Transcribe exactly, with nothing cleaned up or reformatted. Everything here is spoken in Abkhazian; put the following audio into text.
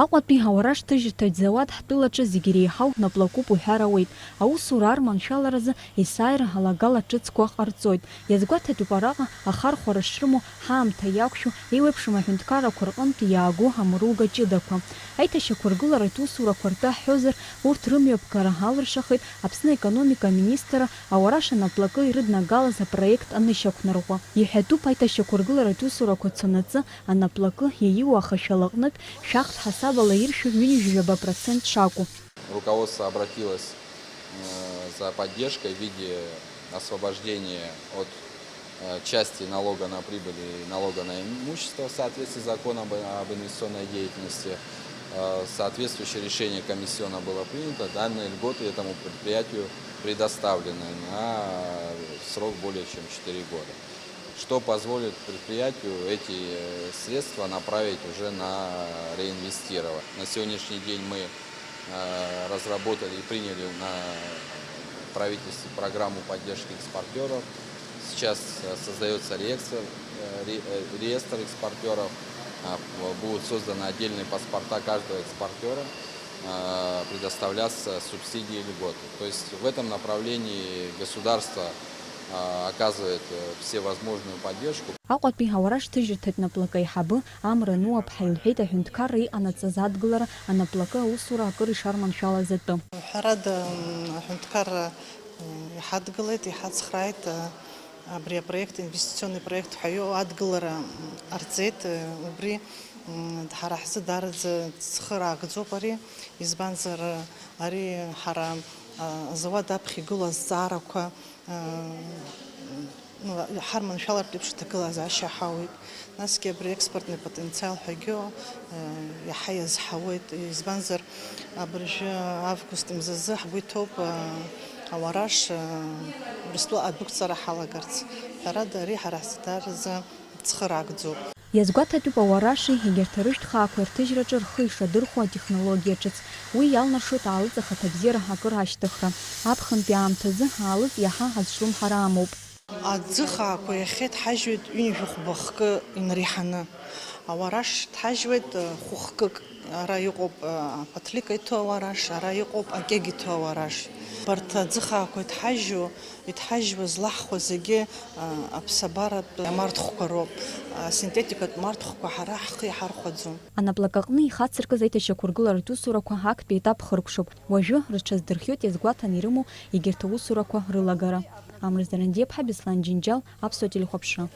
Аҟәатәи ауараш ҭыжьырҭаҿ зауад ҳтәылаҿы зегьы иреиҳау наплакуп уҳәар ауеит. Аусура арманшәаларазы есааира алагала ҿыцқәа ҟарҵоит. Иазгәаҭатәуп араҟа ахархәара шрымоу, ҳаамҭа иақәшәо, еиуеиԥшым аҳәынҭқаррақәа рҟынтә иаагоу амруга ҷыдақәа. Аиҭашьақәыргыларатә усурақәа ртәы ҳҳәозар, урҭ рымҩаԥгара алыршахеит Аԥсны аекономика аминистрра ауараш анаплакы ирыднагалаз апроект анышьақәнарӷәӷәа. Иҳәатәуп аиҭашьақәыргыларатә усурақәа цонаҵы анаплакы иаиуа ахашәала аҟнытә шәахтә ҳасабала иршәу ҩынҩажәаба процент шакәу. Руководство обратилось, э, за поддержкой в виде освобождения от, э, части налога на прибыль и налога на имущество в соответствии с законом об, об инвестиционной деятельности. Э, соответствующее решение комиссионно было принято. Данные льготы этому предприятию предоставлены на срок более чем четыре года, что позволит предприятию эти, э, средства направить уже на реинвестирование. На сегодняшний день мы, э, разработали и приняли на правительстве программу поддержки экспортеров. Сейчас, э, создаётся реестр, э, ре-, э, реестр экспортеров. А, в-, будут созданы отдельные паспорта каждого экспортёра, э, предоставляться субсидии и льготы. То есть в этом направлении государство, а, оказывает, э, всевозможную поддержку. Аҟәатәи ауараш ҭыжьырҭатә наплакы аиҳабы Амра Нуаԥҳа илҳәеит аҳәынҭқарра иҟанаҵаз адгылара анаплакы аусура акыр ишарманшәалаз атәы. Ҳәарада, м, аҳәынҭқарра, м, иҳадгылеит, иҳацхрааит, а, абри апроект, инвестиционный проект ҳәа иоуа адгылара, м, ҟарҵеит, э, убри, м, ҳара ҳзы даараӡа цхыраагӡоуп ари, избанзар, ари ҳара, а, азауад аԥхьа игылоу азҵаарақәа, а, ну, ҳарманшәалартә еиԥш аҭагылазаашьа ҳауеит. Насгьы абри експортный потенциал ҳәагьы, э, иаҳа иазҳауеит, избанзар, абыржәы август мзазы ҳгәы иҭоуп, э, ауараш, э, Урыстәыла адәықәҵара ҳалагарц. Ҳәарада, ари ҳара ҳзы даараӡа цхыраагӡоуп. Иазгәаҭатәуп ауараши егьырҭ арыжәтә хаақәеи рҭыжьраҿы рхы ишадырхәо атехнологиа ҿыц. Уи иалнаршоит аалыҵ ахаҭабзиара акыр ашьҭыхра. Аԥхынтәи аамҭазы аалыҵ иаҳа азҿлымҳара амоуп. Аӡы хаақәа иахьа иҭҳажьуеит ҩынҩажәи хәба хкы инареиҳаны. Ауараш ҭҳажьуеит, э, хәы хкык. Ара иҟоуп, э, аԥаҭлика иҭоу ауараш, ара иҟоуп акьагь иҭоу ауараш. Абарҭ аӡы хаақәа иҭҳажьу, иҭҳажьуа злаҳхуа зегьы, э, аԥсабаратә амарҭхәқәа роуп. Асинтетикатә марҭхәқәа ҳара ҳхы иҳархәаӡом. Анаплакаҟны ихацыркыз аиҭашьақәыргыларатә усурақәа актәи етап хыркәшоуп. Уажәы рыҽаздырхиоит иазгәаҭаны ирымоу егьырҭ аусурақәа рылагара. Амра Зарандиаԥҳа, Беслан Џьынџьал, Аԥсуа телехәаԥшра.